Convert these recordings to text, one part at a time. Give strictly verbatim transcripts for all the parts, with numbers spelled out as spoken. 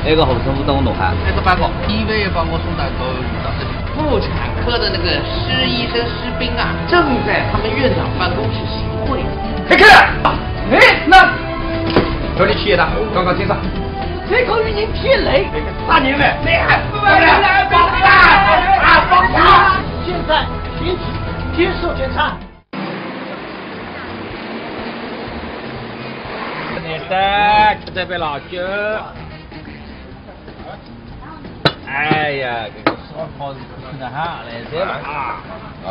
埃个护身符等我弄好。埃个报告，医院也帮我送到搿个院长这里。妇产科的那个施医生施斌啊，正在他们院长办公室行贿。开开！哎，那这里去一趟，刚刚听上。这个语音骗雷。啥人嘞？谁啊？放开！啊，放开！现在停止监视检查。 来的，吃这杯老酒。哎呀，这个烧烤是吃的哈，来这了啊。啊。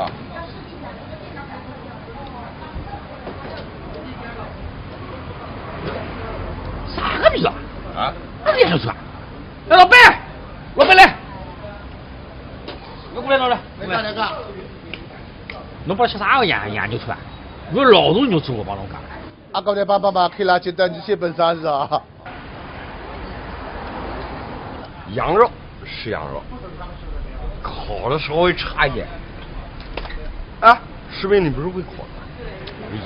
啥个逼啊？啊？哪里想出来？哎，老板，老板来，我过来，过来，过来。 侬勿晓得啥个羊，羊肉串啊？我老大肉串，我帮侬讲。阿哥，侬帮帮忙，开了几单，你基本上是啊。羊肉是羊肉，烤的稍微差一点。哎，士兵，你不是会烤吗？你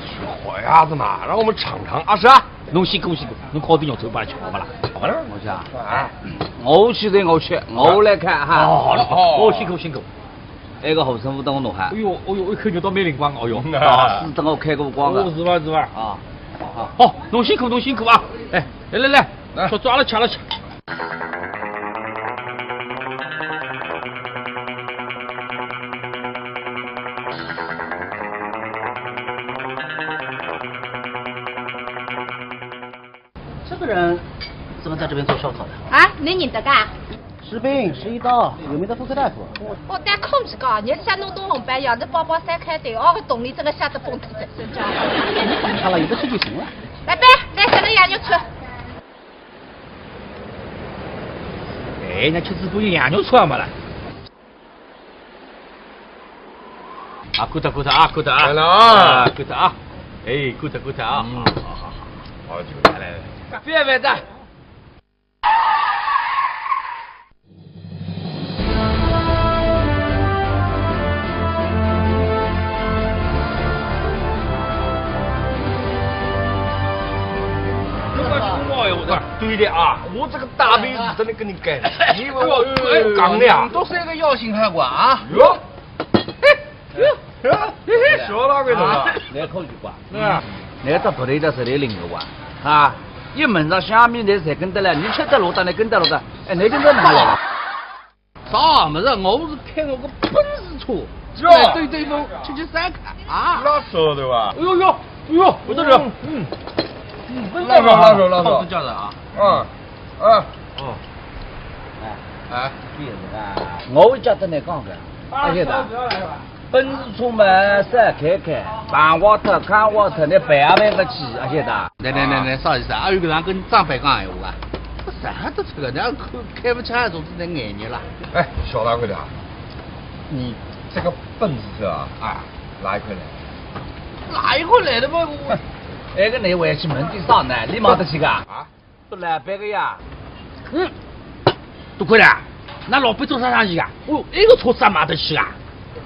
烤鸭子嘛，让我们尝尝啊，是啊。侬辛苦辛苦，侬烤点肉串，把它吃好不啦？好不啦？我讲，哎，我去的我去，我来看哈。哦，我辛苦辛苦。 埃个护身符等我弄好。哎哟，哎哟，一看就倒蛮灵光，哎哟。啊，是等我开过光的。哦，是吧，是吧？啊，好。好，侬辛苦，侬辛苦啊！哎，来来来，来。吃，抓了吃了吃。这个人怎么在这边做烧烤的？啊，侬认得噶？ 士兵，施一刀，有名的妇科大夫。我戴口罩讲，日脚弄到红白，要是包包三开头，哦，个洞里真个吓得疯脱了，真叫。看了有个事就行了。来，来，来，三个羊肉串。哎，那吃直播有羊肉串没了？啊，过脱过脱啊，过脱啊。来了啊。啊，过脱啊。哎，过脱过脱啊。嗯。好好好好。好，这个来来来。别别的。 对的啊，我这个大鼻子真的跟你干，你以为我哎讲的呀？都是一个要性太广啊。哟，哟，哟，小老鬼头啊，来口一挂。 是吧？侬只独立的实力灵个哇，啊，一门上下面侪侪跟得来，侬吃得落的，侬跟得落的，哎，侬跟得哪来了？啥物事？我是开我个奔驰车，是吧？对对风，出去散开啊！那说的哇？哎呦呦，哎呦，不得了！嗯，嗯，拉手拉手拉手，这样的啊，嗯，啊，哦，哎，哎，对的啊，我会叫得来讲个，而且的。 奔驰车嘛，少开开，碰坏脱、揩坏脱，侬赔也赔勿起，阿晓得？来来来来，啥意思啊？阿有搿能跟长辈讲闲话啊？啥都出个，侬开开勿起，总是能眼热啦。哎，小大个的啊，你这个奔驰车啊，啊，哪一块来的？哪一块来的嘛？我，哎，搿侬回去问点啥呢？你买得起个？啊？ 做老板个呀。嗯，多亏了，㑚老板做啥生意啊？哦，埃个车子也买得起啊？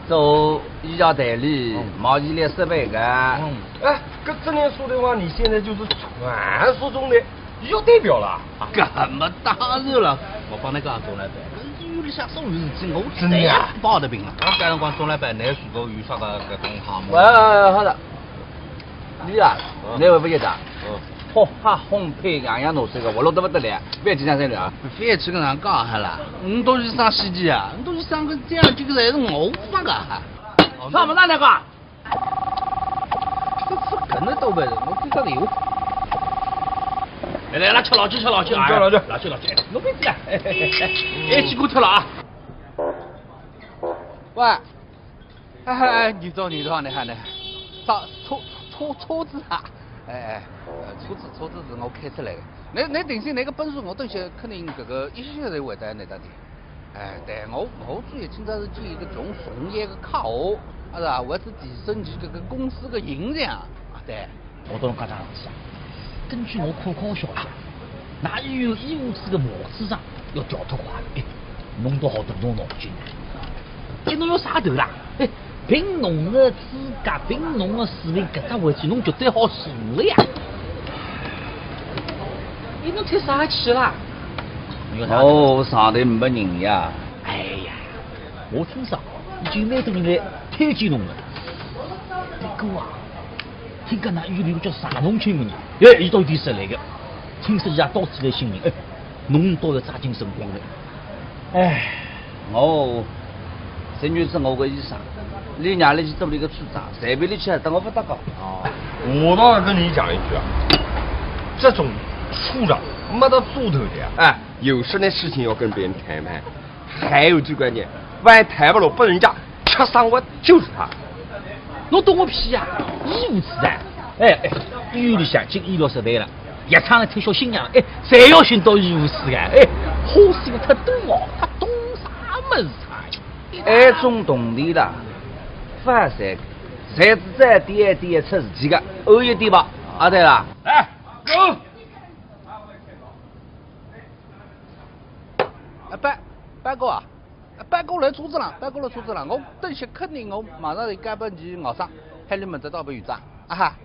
做医药代理，嗯。毛利率十倍个。嗯。哎，搿照理说的话，你现在就是传说中的医药代表了。搿么当然了，我帮侬讲，钟老板，搿医院里向所有事体，我真的呀？侪包得平了。啊？搿辰光，钟老板，㑚如果有啥个搿种项目？喂，好的。 你啊，嗯。侬会勿会得？嗯。吃喝烘焙样样弄，搿个活络得勿得了，覅紧张了啊。覅去跟人讲哈啦，侬到底啥事体啊？侬到底啥个这样，这个侪是我发个哈。啥物事啊，那个？这是跟着倒呗，我这个有。来来来，吃老酒，吃老酒啊，嗯，吃老酒。老酒，老酒，侬别急啊，哎，哎，哎，哎，去给我吃了啊。喂。 哎，哎，你好，你好，你好，你好。车，车，车，车子啊，哎，哎，呃，车子，车子是我开出来的。侬，侬定心，侬个奔驰我等歇肯定搿个一歇歇就会得拿到的。哎，对，我，我主要今朝是见一个从从业个客户，啊是吧？为了提升伊搿个公司个形象，啊，对。 我帮侬讲桩事体啊，根据我可靠消息啊，㑚医院医务室个毛子上要调脱快，哎，弄到好头痛脑筋。哎，侬要啥头啦？哎，凭侬个资格，凭侬个水平，搿只位置侬绝对好坐了呀。哎，侬提啥气啦？哦，上头没人呀。哎呀，我听说已经蛮多人来推荐侬了。不过啊，听讲㑚医院里叫啥农村人，哎，伊倒有点实力个，听说伊也到处来寻人，哎，侬倒要抓紧辰光了。哎，哦，陈女士，我个医生，你让伊去做伊个处长，随便伊去，搭我勿搭界。哦，我倒要跟你讲一句啊，这种处长没得做头的呀。哎，有事的事情要跟别人谈谈，还有最关键，万一谈不拢，被人家吃生活就是他。侬懂个屁呀！医务处长，哎哎，医院里向进医疗设备了，药厂里推销新药，哎，侪要寻到医务处长，哎，花心太多哦，他懂啥么子啊？哎，种动地了，发财，侪是在点点出事体个，有一点吧，啊对了。哎，走。哎，班，班哥啊，班哥来车子了，班哥来车子了，我等歇肯定我马上就赶拨你外甥，喊伊明朝到搿搭去啊，啊哈，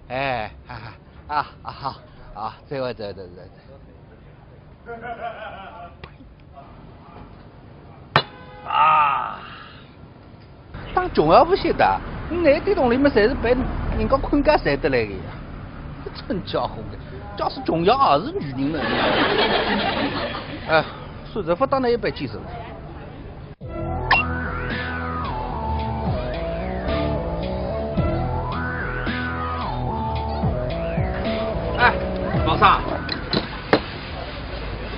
哎，哈哈，啊啊好，啊，再会再会再会再会。啊。当穷也勿晓得，㑚搿点铜钿么，侪是拨人家困觉赚得来个呀。真家伙个，假使穷也是女人了。哎，算了，勿当㑚一般见识了。哎，老三，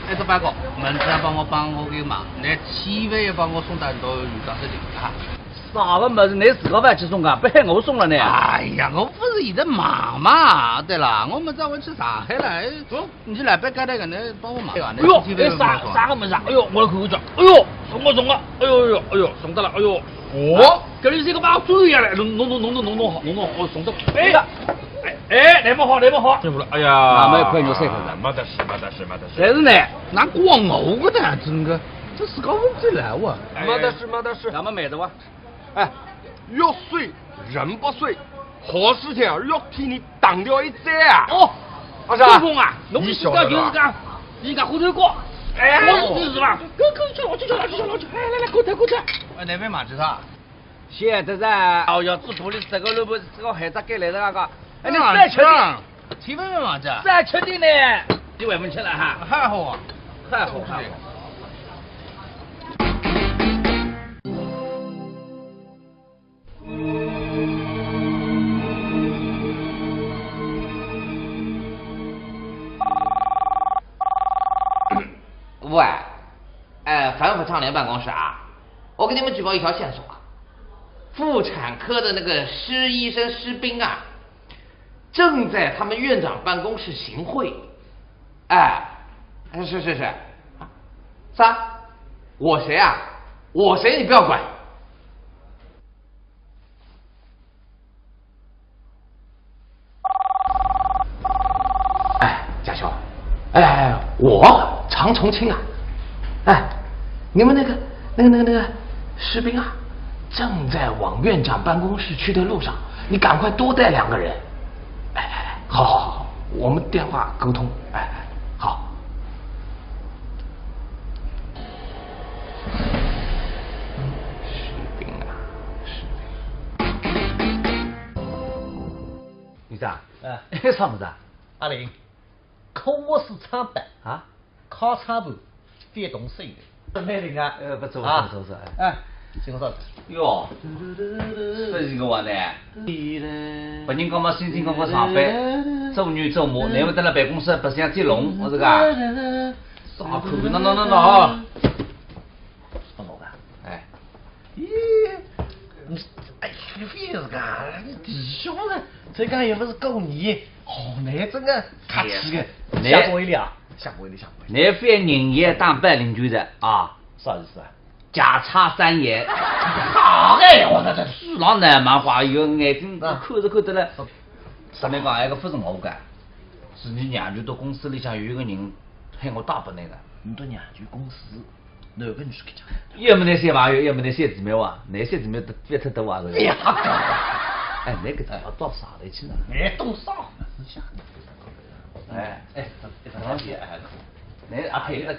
哎，这班哥，明朝帮我帮我个忙，侬千万要帮我送到到有当事情啊。 啥个物事，侬自家勿去送啊？勿喊我送了呢？哎呀，我勿是现在忙嘛，对啦，我明朝我去上海了，哎，哦，侬去老板交代个，侬帮我忙，哎哟，哎，啥，啥个物事啊？哎哟，我来看看叫，哎哟，送啊送啊，哎哟，哎哟，哎哟，送得了，哎哟。哦，搿里是一个把猪一样嘞，侬，侬，侬，侬，侬，侬，侬，侬，哦，送得了，哎，哎，哎，来么好，来么好。辛苦了，哎呀，那么一块肉塞口子。没得事，没得事，没得事。侪是呢。哪怪我个呢，真个，这是搞问题来哇。哎，没得事，没得事。那么买的哇。 哎，药水人不睡，好事情啊，要替你挡掉一灾啊！哦，阿是啊？东风啊，侬是讲就是讲，伊讲虎头哥，哎，我是是吧？快快去，我去去，我去去，我去，哎，来来，过来过来。哎，哪位买只啥？现在在，哦，要做玻璃这个萝卜，这个还在给来的那个，哎，你再吃点。 七分钟啊，这？再吃点呢，你外面吃了哈？还好啊。还好，还好。喂，哎，反腐倡廉办公室啊，我给你们举报一条线索啊，妇产科的那个施医生施斌啊， 正在他们院长办公室行贿。哎，是是是，啊，啥？我谁啊？我谁？你不要管。哎，家兄，哎，我常重庆啊，哎，你们那个那个那个那个士兵啊，正在往院长办公室去的路上，你赶快多带两个人。 哎，哎，哎，好，好，好，好，我们电话沟通。哎，哎，好。士兵啊，士兵。院长，哎，啥物事啊？阿林，科沃斯餐板啊，烤餐盘。 翻动手的。蛮灵啊。呃，不错，不错，啊，不错，不错，哎。哎，请我上去。哟，不是个话呢。别人家嘛辛辛苦苦上班，做牛做马，难为得了办公室白相接龙，我这个。啥看看，喏，喏，喏，喏，啊。不弄的。哎。 咦，你，哎，你非是个，你弟兄呢？这个也不是故意，哦，那这个客气的，哎，下不为了，下不为了，下不为了。你非人也当白领军的啊？啥意思啊？假差三爷。好哎，我这这。是老难嘛，话有眼睛，啊，看着看着了。嗯。上面讲，哎，个不是我干，是你娘舅到公司里向有一个人喊我带拨你的。你到娘舅公司？ 侬勿是去讲。要么那些朋友，要么那些姊妹哇，那些姊妹都别太多啊，是吧？哎呀，哎，那个地方到啥里去呢？哎，多少？哎，哎，哎，那阿佩那个，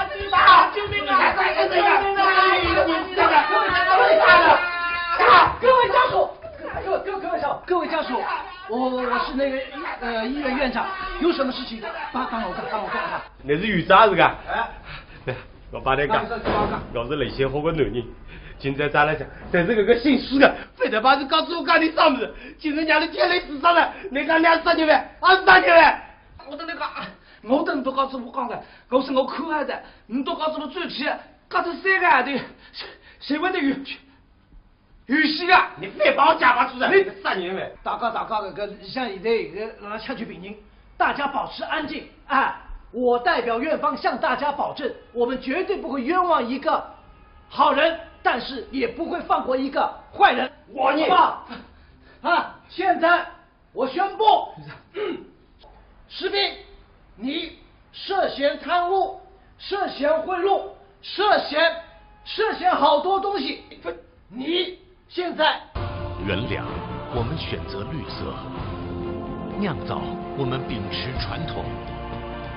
啊，救命啊！救命啊！救命啊！救命啊！各位家属，各各各位家属，各位家属，我我是那个呃医院院长，有什么事情帮帮我看，帮我看看。那是院长是个？哎，对，我帮你讲，我是雷先生个男人，今朝早浪向，但是搿个姓施个，非得把是告诉我讲你啥物事，今朝让你天雷自杀了，你讲你是啥人喂？啊是啥人喂？我的那个，我等都告诉我讲了，我是我看啊的，你都告诉我转去，搞得三个号头，谁谁会得有？有戏啊！你别帮我讲吧，主任，你个杀人犯！大家大家搿个像现在搿个辣辣抢救病人，大家保持安静。哎，我代表院方向大家保证，我们绝对不会冤枉一个好人，但是也不会放过一个坏人。我你好不好？啊，现在我宣布，士兵，你涉嫌贪污，涉嫌贿赂，涉嫌，涉嫌好多东西。你现在原粮，我们选择绿色；酿造，我们秉持传统；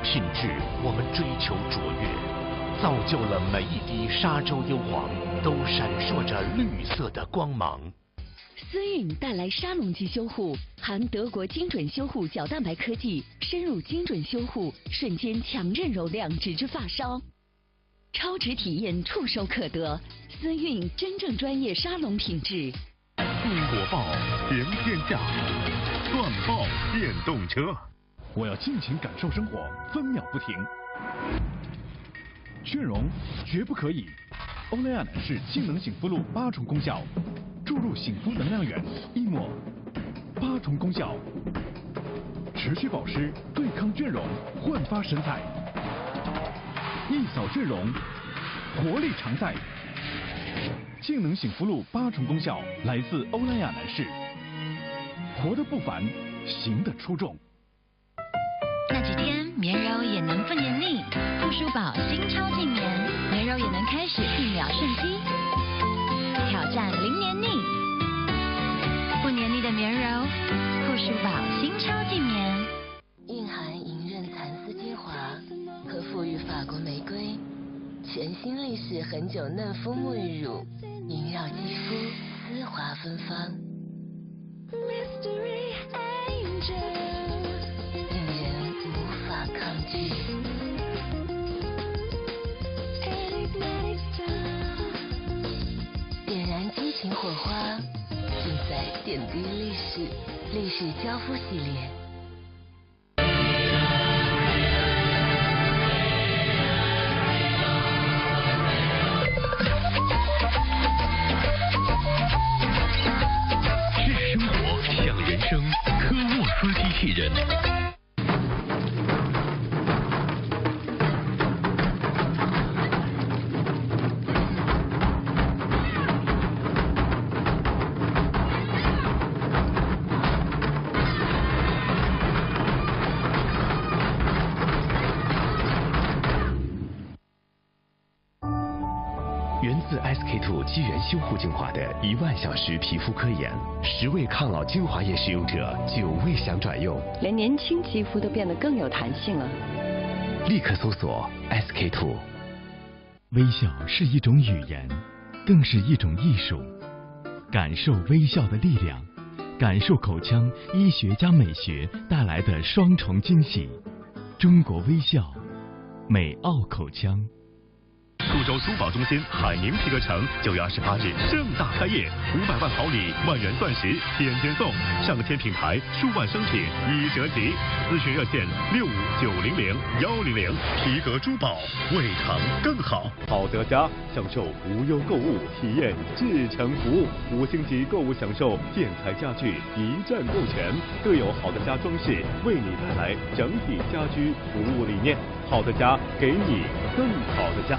品质，我们追求卓越，造就了每一滴沙洲优黄，都闪烁着绿色的光芒。思域带来沙龙级修护，含德国精准修护角蛋白科技，深入精准修护，瞬间强韧柔亮，直至发梢。超值体验触手可得，思域真正专业沙龙品质。果报行天下，赚爆电动车。我要尽情感受生活，分秒不停。倦容绝不可以。欧莱雅男士静能醒肤露八重功效，注入醒肤能量源，一抹八重功效，持续保湿，对抗倦容，焕发神采，一扫倦容，活力常在。静能醒肤露八重功效来自欧莱雅男士，活得不凡，行得出众。那几天绵柔也能不黏腻，护舒宝新超静棉，绵柔也能开始一秒瞬息，挑战零黏腻。不黏腻的绵柔，护舒宝新超静棉。蕴含银润蚕丝精华和馥郁法国玫瑰，全新丽氏恒久嫩肤沐浴乳，萦绕肌肤，丝滑芬芳。Mystery Angel，令人无法抗拒。Enigmatic Star，点燃激情火花，尽在点滴丽氏，丽氏娇肤系列。是生活，像人生，科沃斯机器人。源自 S K two 基源修护精华的一万小时皮肤科研，十位抗老精华液使用者久未想转用。连年轻肌肤都变得更有弹性了。立刻搜索 S K two。微笑是一种语言，更是一种艺术。感受微笑的力量，感受口腔医学加美学带来的双重惊喜。中国微笑，美奥口腔。 苏州珠宝中心海宁皮革城九月二十八日盛大开业，五百万好礼、万元钻石天天送，上千品牌、数万商品一折即。咨询热线六五九零零幺零零。皮革珠宝，为糖更好。好的家，享受无忧购物，体验至诚服务。五星级购物享受，建材家具一站购全，更有好的家装饰为你带来整体家居服务理念。 好的家，给你更好的家。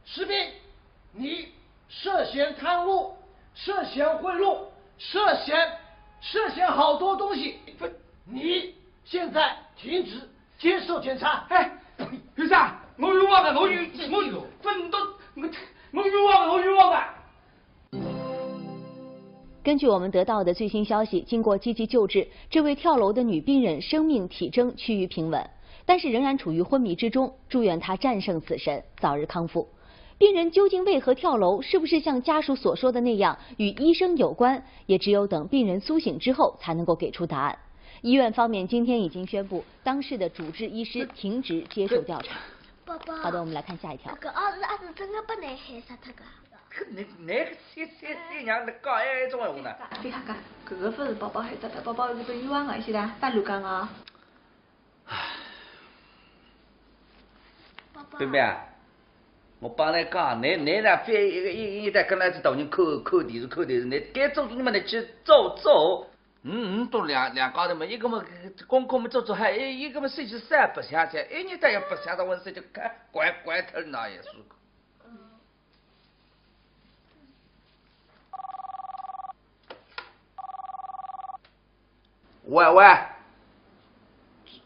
士兵，你涉嫌贪污，涉嫌贿赂，涉嫌，涉嫌好多东西。你现在停职接受检查。哎，有啥？我冤枉的，我冤，我分都，我，我冤枉的，我冤枉的。 根据我们得到的最新消息，经过积极救治，这位跳楼的女病人生命体征趋于平稳，但是仍然处于昏迷之中，祝愿她战胜死神，早日康复。病人究竟为何跳楼？是不是像家属所说的那样与医生有关？也只有等病人苏醒之后才能够给出答案。医院方面今天已经宣布，当事的主治医师停职接受调查。宝宝，好的，我们来看下一条。搿个阿是阿是真的拨侬害死脱个？ 搿侬侬个小小小娘，侬讲埃种闲话呢？别瞎讲，搿个勿是宝宝害得的，宝宝是被冤枉的，晓得伐？勿乱讲啊。宝宝，贝贝啊，我帮侬讲，侬侬呢，覅一个一一代跟牢仔大人看看电视看电视，侬该做做么侬去做做。嗯嗯，都两两家头嘛，一个嘛功课嘛做做好，一一个嘛手机啥也勿想想，一日到夜勿想着问题就看，关关脱那也是。 喂喂，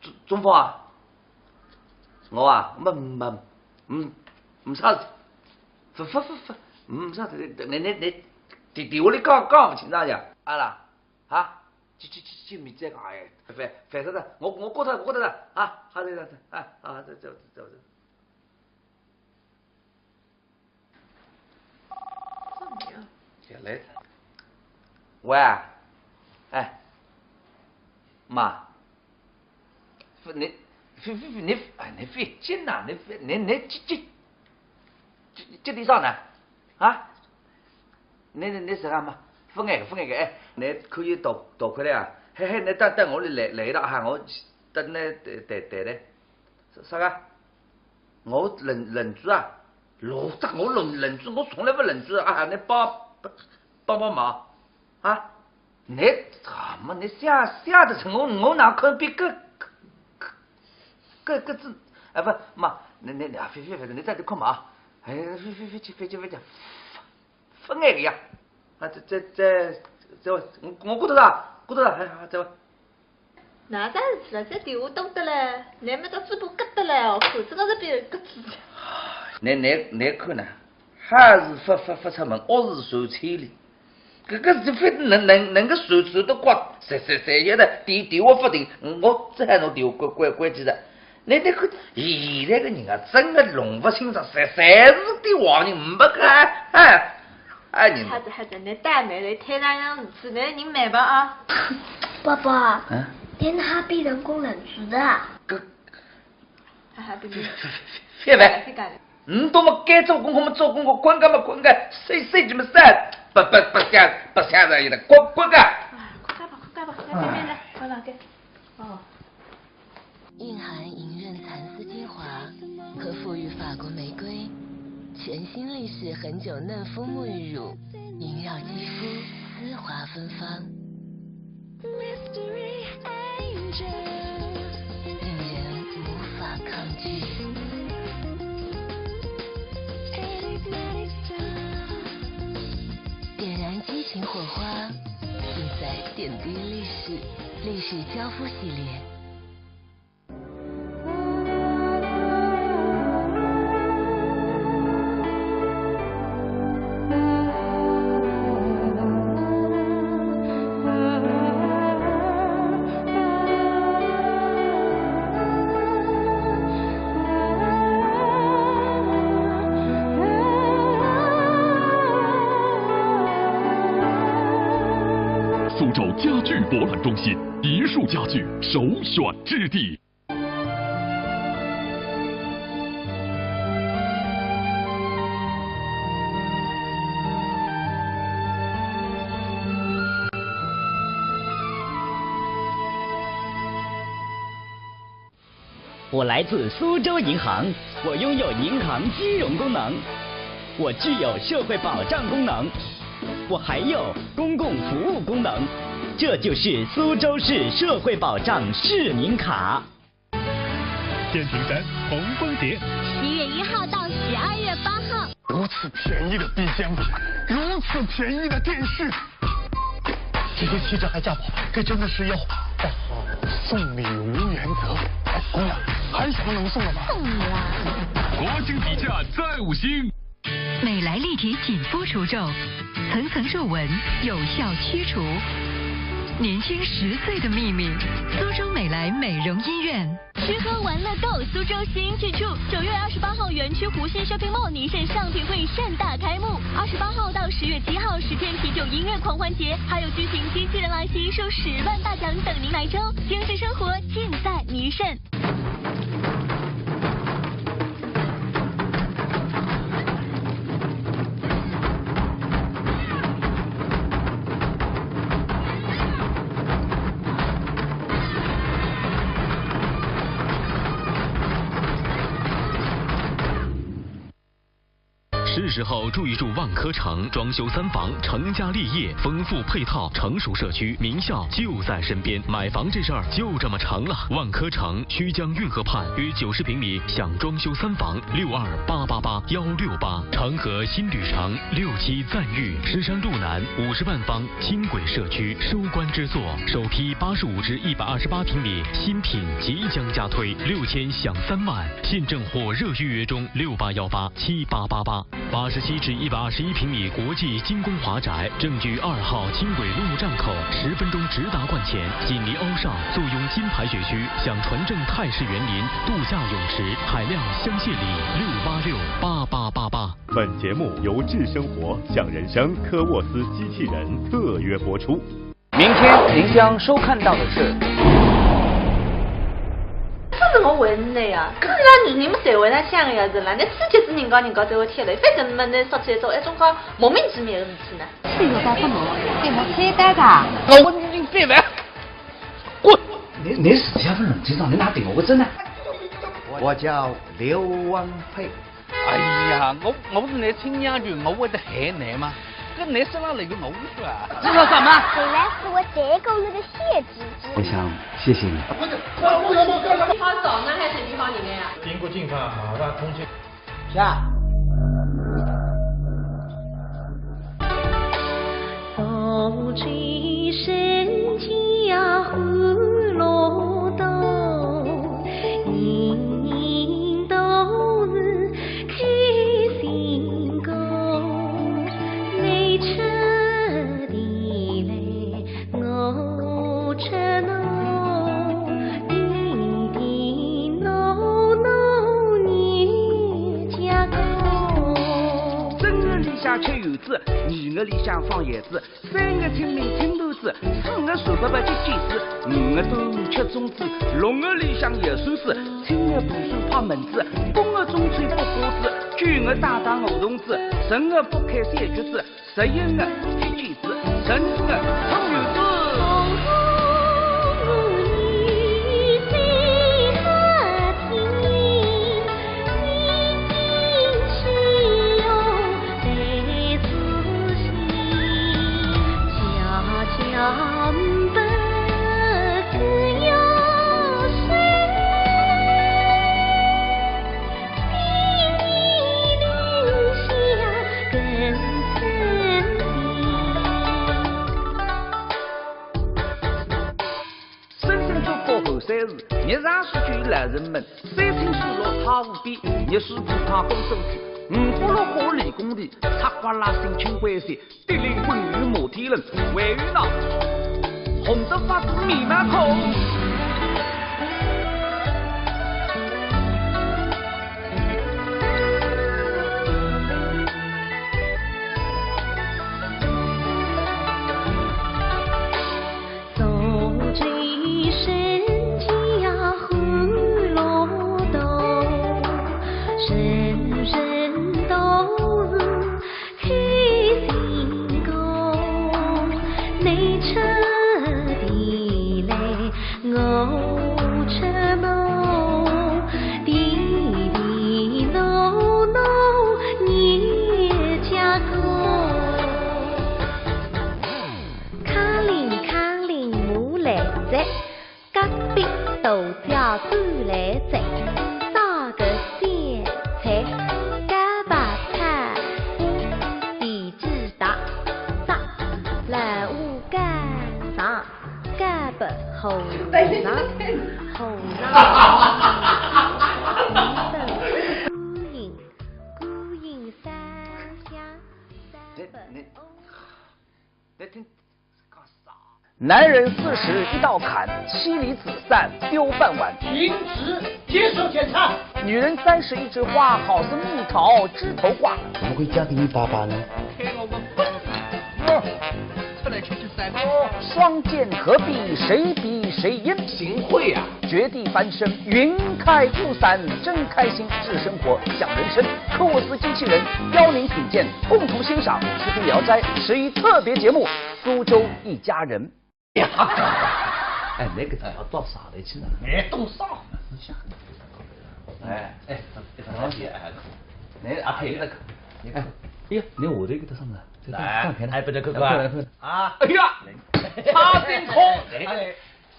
钟钟峰啊，我啊，没没没没啥事，勿勿勿勿，没啥事，侬侬侬电电话里讲讲勿清爽呀，阿拉啊，去去去去，明朝讲哎，烦烦死了，我我挂脱我挂脱了啊，好的好的，哎啊，走走走走。 也来了。喂，哎，妈，勿，侬，勿勿勿，侬，哎，侬覅急呐，侬覅，侬侬急急急急点啥呢？啊？侬侬侬啥个嘛？勿碍个勿碍个，哎，侬可以逃逃开来啊！嘿嘿，侬等等我来来一趟哈，我等侬待待待待。啥个？ 我认认主啊，老早我认认主，我从来勿认主啊！侬帮帮帮忙啊！侬啊么侬想想得出我我哪肯比搿搿搿搿只哎勿妈，侬侬侬啊，覅覅覅，侬再去看嘛啊！哎，覅覅覅去覅去覅去，勿碍个呀！啊，再再再再会，我我过得到，过得到，哎，再会。 哪能事体了？搿电话多得来，侬么只嘴巴搿得来哦，看真个是比人搿子。侬侬侬看呢，还是勿勿勿出门，恶事传千里。搿个是非能能能够传传得广，谁谁谁晓得电电话勿停，我只好拿电话关关关机了。侬侬看，现在个人啊，真个弄勿清爽，侪侪是点坏人，没个哎。 哎，你好的好的，侬大妹来推那样子，侬人慢吧啊。爸爸，嗯？侬哪哈变成功认主的啊？搿，哈哈，对对，覅烦，覅烦。侬多么该做功课么做功课，困觉么困觉，睡睡觉么睡，勿勿勿想勿想着伊了，滚滚个。啊，快点吧，快点吧，来，来来来，快点给。 哦。蕴含银润蚕丝精华和馥郁法国玫瑰，全新丽氏恒久嫩肤沐浴乳，萦绕肌肤，丝滑芬芳。令人无法抗拒。点燃激情火花，尽在点滴丽氏，丽氏娇肤系列。苏州家具博览中心，一树家具首选之地。我来自苏州银行，我拥有银行金融功能，我具有社会保障功能，我还有公共服务功能，这就是苏州市社会保障市民卡。电瓶山红枫节，十一月一号到十二月八号。如此便宜的冰箱，如此便宜的电视，这些汽车还价不好，这真的是要大号送礼无原则。哎，姑娘，还有什么能送的吗？送你啦。国庆底价再五星。美莱丽缇紧敷除皱，层层皱纹有效驱除。年轻十岁的秘密，苏州美莱美容医院。吃喝玩乐够，苏州新去处。九月二十八号，园区湖心 shopping mall 尼盛上品会盛大开幕。二十八号到十月七号，实践啤酒音乐狂欢节，还有巨型机器人来袭，数十万大奖等您来抽。精致生活尽在尼盛。是时候住一住万科城，装修三房，成家立业，丰富配套，成熟社区，名校就在身边。买房这事儿就这么成了。万科城曲江运河畔，约九十平米享装修三房，六二八八八幺六八。长河新旅城六期赞誉，石山路南五十万方轻轨社区收官之作，首批八十五至一百二十八平米新品即将加推，六千享三万，现正火热预约中，六八幺八七八八八。八十七至一百二十一平米国际精工华宅，正距二号轻轨东站口，十分钟直达观前，紧邻欧尚，坐拥金牌学区，享船政泰式园林、度假泳池、海量香榭里，六八六八八八八。本节目由智生活、享人生、科沃斯机器人特约播出。 明天您将收看到的是，搿是我为难呀，搿是让女人么侪为难想个呀，是啦，侬刺激死人家，人家才会贴的，反正么侬说起来做一种介莫名其妙个事体呢。这有啥不能？对我开单的。我已经变完，滚！你你是要问冷局长，你哪顶我个真呢？我叫刘文佩。 哎呀，我我是㑚亲娘舅，我会得害㑚吗？搿㑚身浪来个我说啊。这说什么？本来是我这个月的谢姐姐。我想谢谢你。地方少，㑚还是地方人个呀？经过警方马上通缉。是啊。正月里向吃圆子，二月里向放炮子，三月清明清团子，四月十八吃煎子，五月端午吃粽子，六月里向摇扇子，七月大蒜拍蚊子，八月中秋剥瓜子，九月打打梧桐子，十月剥开山橘子，十一月吃煎子，十二月吃圆子。深圳做过后山市，日常市区老人们，三清水落太湖边，日式普康过手去，五花六花理工地，擦刮拉新青灰色，滴里滚雨摩天轮，还有那红得发紫面蛮孔。 康林康林马来哉，隔壁大脚转来哉，啥个小菜？茭白菜，地鸡大，啥？老虎干啥？茭白虎狼，虎狼，观音，观音三香，三本。 男人四十一道坎，妻离子散丢饭碗。停止接受检查。女人三十一枝花，好似蜜桃枝头挂。怎么会嫁给你爸爸呢？开我个笨啊！出来吃吃三个。双剑合璧，谁比谁阴？行贿啊！绝地翻身，云开雾散，真开心。智生活，享人生。科沃斯机器人邀您品鉴，共同欣赏视听聊斋十一特别节目《苏州一家人》。哎，那个地方到啥里去了？哎，东上。哎哎，那个阿佩那个。哎，哎呀，侬下头搿搭啥物事？这当当片呢？哎，不得看看啊。啊，哎呀，差真空！哎，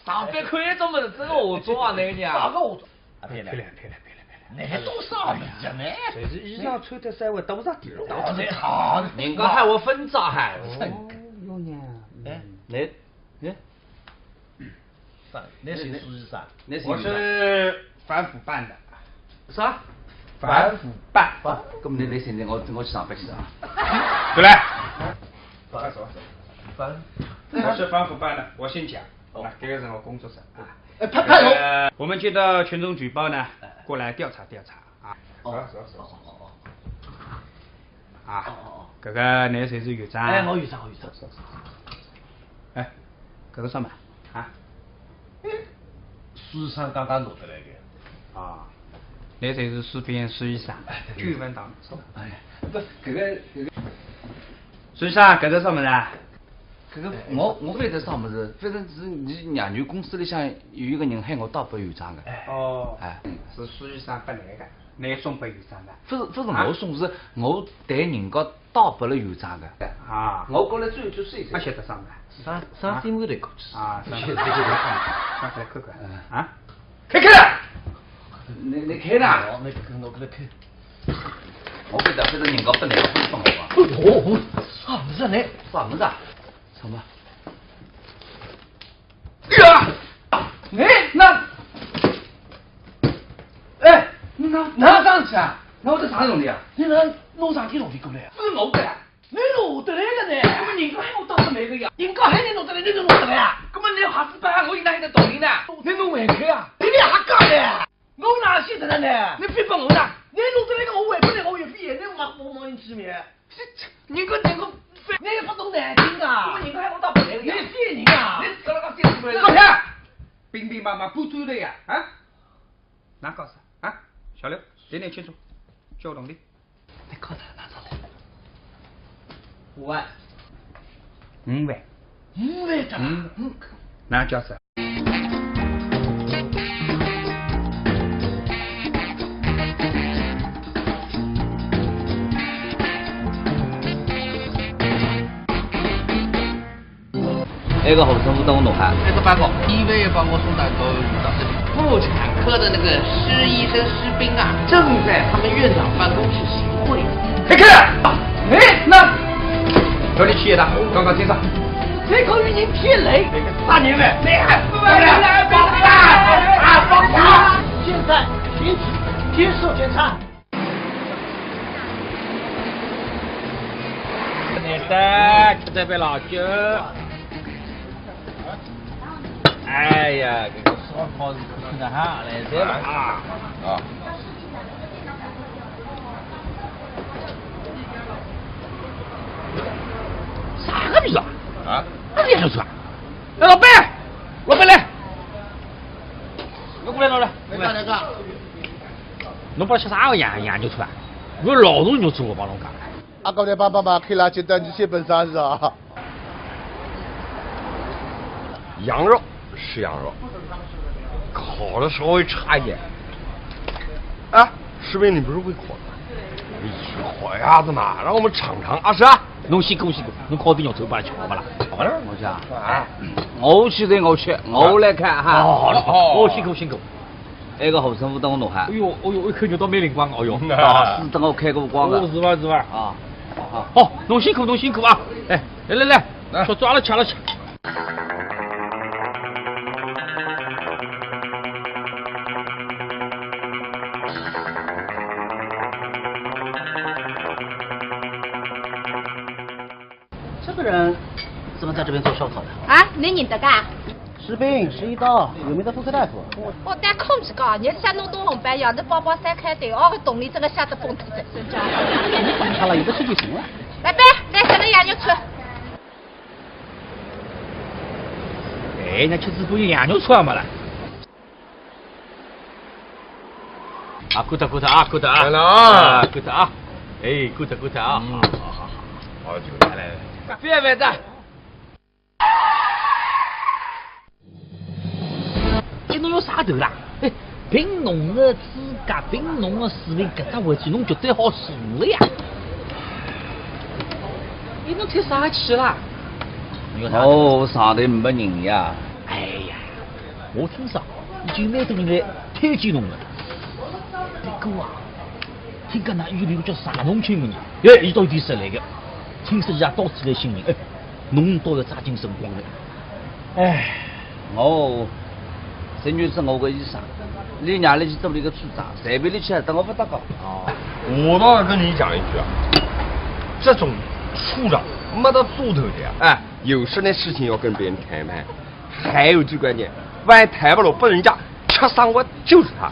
上班看一种物事，真个化妆啊，那个呀。啥个化妆？啊，漂亮，漂亮，漂亮，漂亮。那多少人呢？就是衣裳穿得稍微多着点儿。哦，那好。人家还会分着还。哦，有呢。哎，那，哎。 啥？侬是苏医生？侬是我是反腐办的。啥？反腐办。啊，搿么侬来寻寻我，我去上班去啊。过来。反，反，我是反腐办的，我姓蒋。哦。来，搿个是我工作室啊。哎，拍，拍手。呃，我们接到群众举报呢，过来调查调查啊。哦，是，是，是。哦，哦，哦。 啊，哦，哦，哦。搿个侬侪是院长啊？哎，我院长，我院长。哎，搿个啥嘛？啊？苏医生刚刚弄得来个。啊，侬侪是苏边苏医生，哎，对，对，对。久闻大名。哎，搿，搿个，搿个。苏医生，搿个啥物事啊？ 搿个我，我勿晓得啥物事，反正是伲娘舅公司里向有一个人喊我带拨院长个。哦，哎。是苏医生拨侬个，侬送拨院长个？勿是，勿是我送，是我代人家带拨了院长个。啊。我过来转一转，转一转。勿晓得啥物事。啥，啥新闻来过去？啊，啥新闻来过去？上来看看。嗯。啊？开开了！侬，侬开了？哦，侬搿个，侬搿个开。我勿晓得，反正人家拨侬个，勿是拨我个。哦，啥物事呢？啥物事啊？ 什么？哎呀！哎，那，哎，那，那上去啊？那我这啥东西啊？侬哪弄啥体东西过来啊？勿是我个呀。侬弄得来个呢？搿么人家喊我带拨侬个呀。人家喊侬弄得来，侬就弄得来啊？搿么侬还是拨我有哪一个道理呢？侬弄回去啊？侬还讲呢？ 我哪晓得呢？侬非帮我呢？侬弄得来个，我还勿来，我也勿来，侬还帮忙一起面。这，这，人家，人家非，侬也勿懂难听啊。我人家还勿到勿来个呀。侬骗人啊！侬自家个骗出来了。你放开！乒乒乓乓不追了呀，啊？哪搞啥？啊？小刘，点点清楚，交动的。侬搞啥？拿上来。五万。五万。五万的。嗯。嗯。哪叫啥？ 埃个护身符搭我弄好。埃个报告，医院也帮我送到到到这里。妇产科的那个施医生施斌啊，正在他们院长办公室行贿。开开！哎，那，叫你去的，刚刚听着。这口语音骗雷。啥人嘞？你还不来？来，来，来，来，来，来，来。现在停止监视检查。 来噻，吃这杯老酒。哎呀，搿个烧烤是吃的哈，来，来吧。啊。啊。啥个味道啊？啊？哪里有出啊？哎，老板，老板来，侬过来，侬来，侬过来。来，来，来。 侬拨吃啥个羊，羊肉串啊？我老肉肉串，我帮侬讲。阿哥，侬帮帮忙，看了，觉得你写本啥是啊？羊肉是羊肉，烤的稍微差一点。哎，士兵，你不是会烤的？你去烤鸭子嘛，让我们尝尝啊，是啊？侬辛苦辛苦，侬烤点肉串，把它吃好不啦？好了，我讲，啊，我去的，我去，我来看哈。哦，好了，好了，哦，辛苦辛苦。 埃个护身符搭我弄好。哎哟，哎哟，一看肉倒蛮灵光，哎哟。啊，是搭我开过光的。哦，是伐，是伐？啊，好，好。好，侬辛苦，侬辛苦啊。哎，来来来，来。吃，抓了吃了吃。这个人怎么在这边做烧烤的？啊，侬认得噶？ 士兵，十一刀，有名的妇科大夫。我带空子讲，日脚弄到红白，夜头包包三开头，哦，个动力真个吓得崩脱仔，真叫。你管他了，有的吃就行了。来，来，来，来，来，羊肉串。哎，那吃直播有羊肉串没了？啊，good，good啊，good啊。来了啊。啊，good啊。哎，good，good啊。嗯，好，好，好，好，好，就来，来，来。别别的。 哎，侬有啥头啦？哎，凭侬个资格，凭侬个水平，搿只回去侬绝对好输了呀！侬踢啥去啦？哦，上头没人呀。哎呀，我听说已经蛮多人来推荐侬了。这个啊，听讲㑚医院里有叫啥弄清的人，哎，伊到底是来个？听说伊也到处来寻人，哎，侬倒要抓紧辰光了。哎，哦， 孙女是我个医生，伊让我去做伊个处长，随便伊去，搭我勿搭界。哦，我倒要跟你讲一句啊，这种处长没得做头的呀。哎，有事的事情要跟别人谈判，还有最关键，万一谈不拢，被人家吃生活就是他。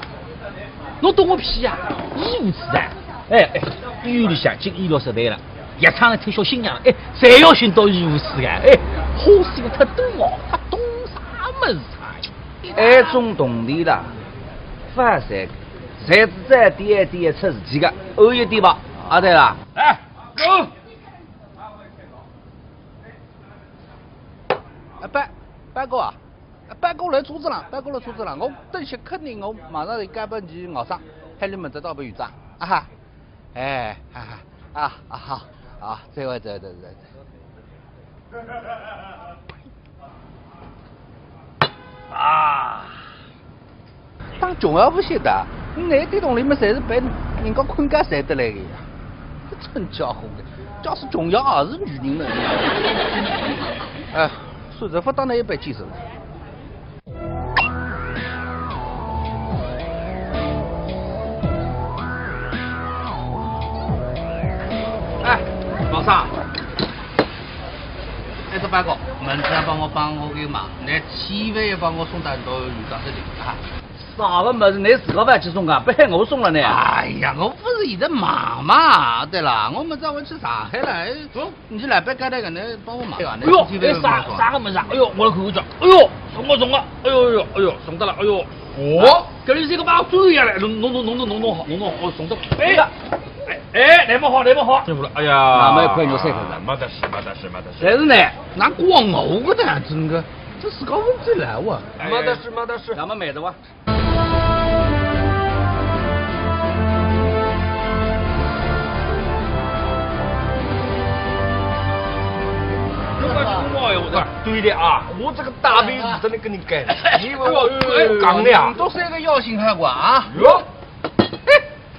侬懂个屁呀！医务处长，哎哎，医院里向进医疗设备了，药厂里推销新药了，哎，侪要寻到医务处个，哎，花心太多哦，勿懂啥物事啊。 埃种铜钿啦，勿好赚，侪是在点点出事体个，有一点吧，阿对啦？来，走。啊，班，班哥啊，班哥来车子了，班哥来车子了，我等歇肯定我马上就赶奔去外省，喊伊问得到不有账，啊哈。 哎，哈哈，啊啊好，啊，再会再会再会再会。啊，当穷也勿晓得，㑚点铜钿么侪是被人家困觉赚得来个呀，真家伙个，假使穷也还是女人呢。哎，算了，勿当㑚一般见识了。 哎，老三，哎，这班哥，明朝帮我帮我个忙，你千万要帮我送到到有张这里啊。啥个物事，你自家勿去送啊？不喊我送了呢？哎呀，我不是现在忙嘛。对了，我明朝我去上海了，哎，走。 你去老板交代个，侬帮我忙。哎呦，哎，啥，啥个物事啊？哎呦，我来看看叫。哎呦，送啊送啊，哎呦哎呦哎呦，送到了，哎呦。哦，搿里是一个把我追下来，侬侬侬侬侬侬好，侬侬好，哦，送到。哎，哎哎，来么好，来么好。辛苦了，哎呀，那么一块肉三块了。没得事，没得事，没得事。但是呢，哪怪我个呢？真个，这是搞问题来哇。哎，没得事，没得事。那么买的哇。 对的啊，我这个大鼻子真的跟你干，你以为我讲的呀？都是一个要性还管啊？哟，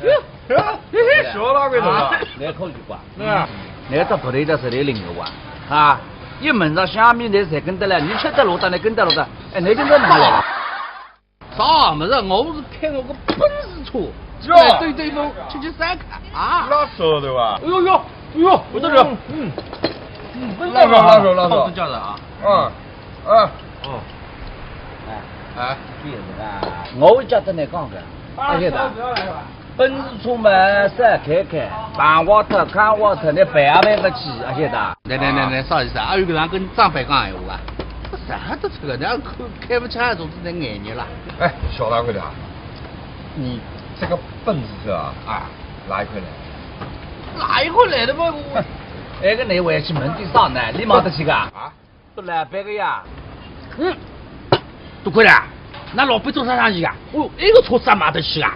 哟，哟，小老鬼头啊！来口一句话，是吧？来到不对的是来领个话啊！一门上下面的侪跟得了，你吃得落的，你跟得落的，哎，你跟得哪来了？ 啥物事？我是开我个奔驰车，哟，来兜兜风，吃吃烧烤啊！那晓得吧？哎呦呦，哎呦，不得了！嗯，嗯，那个，那个，那个，好，真假的啊？嗯，啊，哦，哎，哎，这也是啊，我会叫他来讲的，啊，晓得。 奔驰车嘛，少开开，碰坏脱、掼坏脱，你赔也赔勿起，阿晓得？来来来来，啥意思啊？阿有搿样跟长辈讲闲话啊？这啥都这个，人家开开勿起，总是能眼热啦。哎，小大个的啊，你这个奔驰车啊，啊，哪一块来？哪一块来的嘛？我，哎，搿你回去问点啥呢？你买得起个？啊？ 做老板个呀。嗯，多亏了，㑚老板做啥生意啊？哦，埃个车子也买得起啊？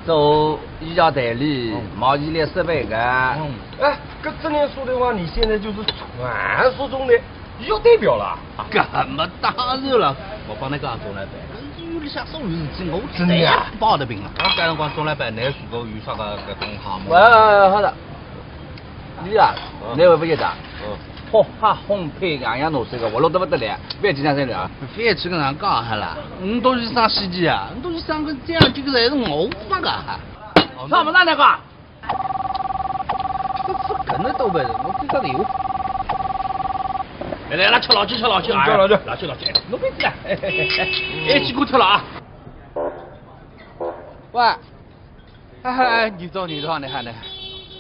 做医药代理，嗯，毛衣来设备个。嗯，哎，搿这样说的话，你现在就是传说中的医药代表了。搿么当然了，我帮侬讲，钟老板，搿医院里向所有事体，我真的啊？侪包得平了。啊，搿辰光钟老板，㑚如果有啥个搿种项目，喂，好的。 你啊，嗯，你会勿晓得？嗯，好哈，烘焙样样东西个，我弄得勿得了，覅紧张，覅紧张。覅去跟人讲哈啦，侬东西上西去啊，侬东西上个这样，这个侪是我发个哈。上么哪能讲？这这跟着都勿是，我非常牛。来来来，吃老酒，吃老酒，嗯，吃老酒。哎，老酒老酒，侬别急啊，哎，哎，哎，哎，哎，哎，吃过吃了啊。喂。 哎，哎，哎，你好，你好，你好，你好。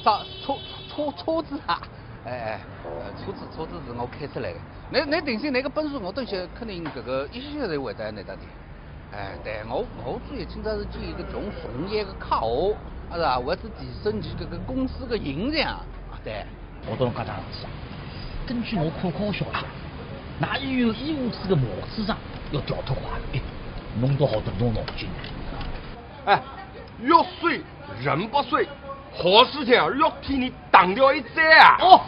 啥，车，车，车子啊？哎，哎，呃，车子，车子是我开出来的。侬，侬定心，侬个奔驰，我等歇肯定搿个一歇歇就会得拿到的。哎，对，我，我主要今朝是见一个从从业个客户，啊是吧？为是提升伊搿个公司个形象，啊，对。我帮侬讲桩事体啊，根据我可靠消息啊，㑚医院医务处个马处长要调脱快了，哎，侬倒好动动脑筋。 哎，药水人不睡，好事情啊，要替你挡掉一灾啊！哦，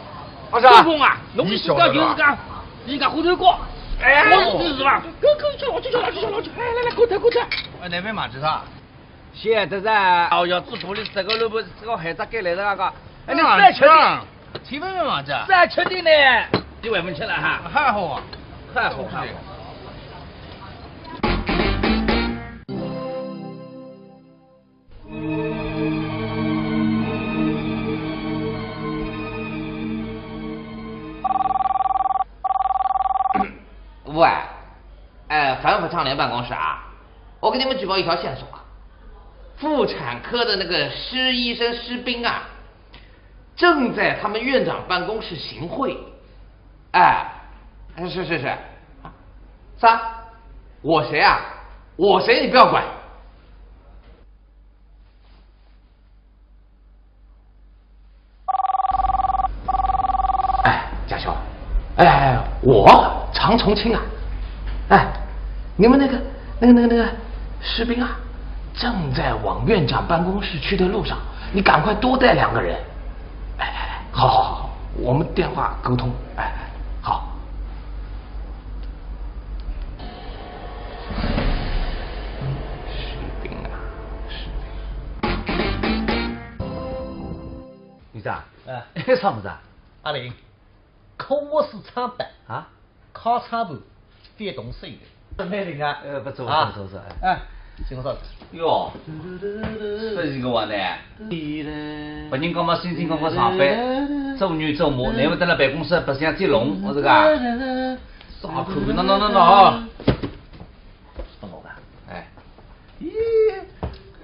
不是啊，东风啊，侬是讲就是讲，伊讲后头高，哎，我是是吧？搿搿叫老去叫老去叫老去，哎，来来，过脱过脱。哎，那边马子上。晓得噻，哦哟，这玻璃这个萝卜，这个还在给来的那个，哎，你再吃点，七分钟马子，再吃点呢，你还没吃了哈？还好啊，还好还好。喂，哎，反腐倡廉办公室啊，我给你们举报一条线索啊，妇产科的那个施医生施斌啊，正在他们院长办公室行贿。哎，是是是，啥？我谁啊？我谁你不要管。哎，家兄，哎，我常重庆啊，哎，你们那个那个那个那个士兵啊，正在往院长办公室去的路上，你赶快多带两个人。哎哎哎，好好好，我们电话沟通。哎哎，好。士兵啊，士兵。你咋？哎，啥么子啊？阿林，可我是唱板啊，考唱盘，别动手的。准备灵啊？呃，不错，啊，不错，不错。哎，请我嫂子。哟，这是个玩的。别人讲嘛，心情讲个上班，做牛做马，难为得了办公室白相接龙，我这个。啥口味？喏喏喏喏啊！是我吧？哎。咦，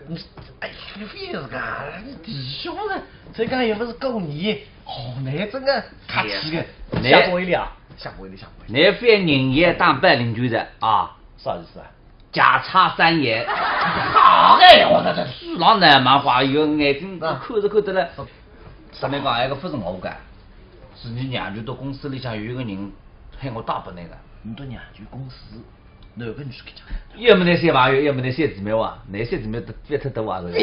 你，哎，你非是个，你弟兄呢？这个又不是过年，哦，那这个客气的。那下播一了，下播一了，下播一了。那非人也当白领主的啊？啥意思啊？ 价差三元。好哎，我说这书上呢，漫画有眼睛看着看着了。上面讲，哎，搿勿是我讲，是你娘舅到公司里向有一个人喊我带拨侬个。侬到娘舅公司，哪个女婿去讲？要么那些朋友，要么那些姊妹哇，那些姊妹都别特多啊，是吧？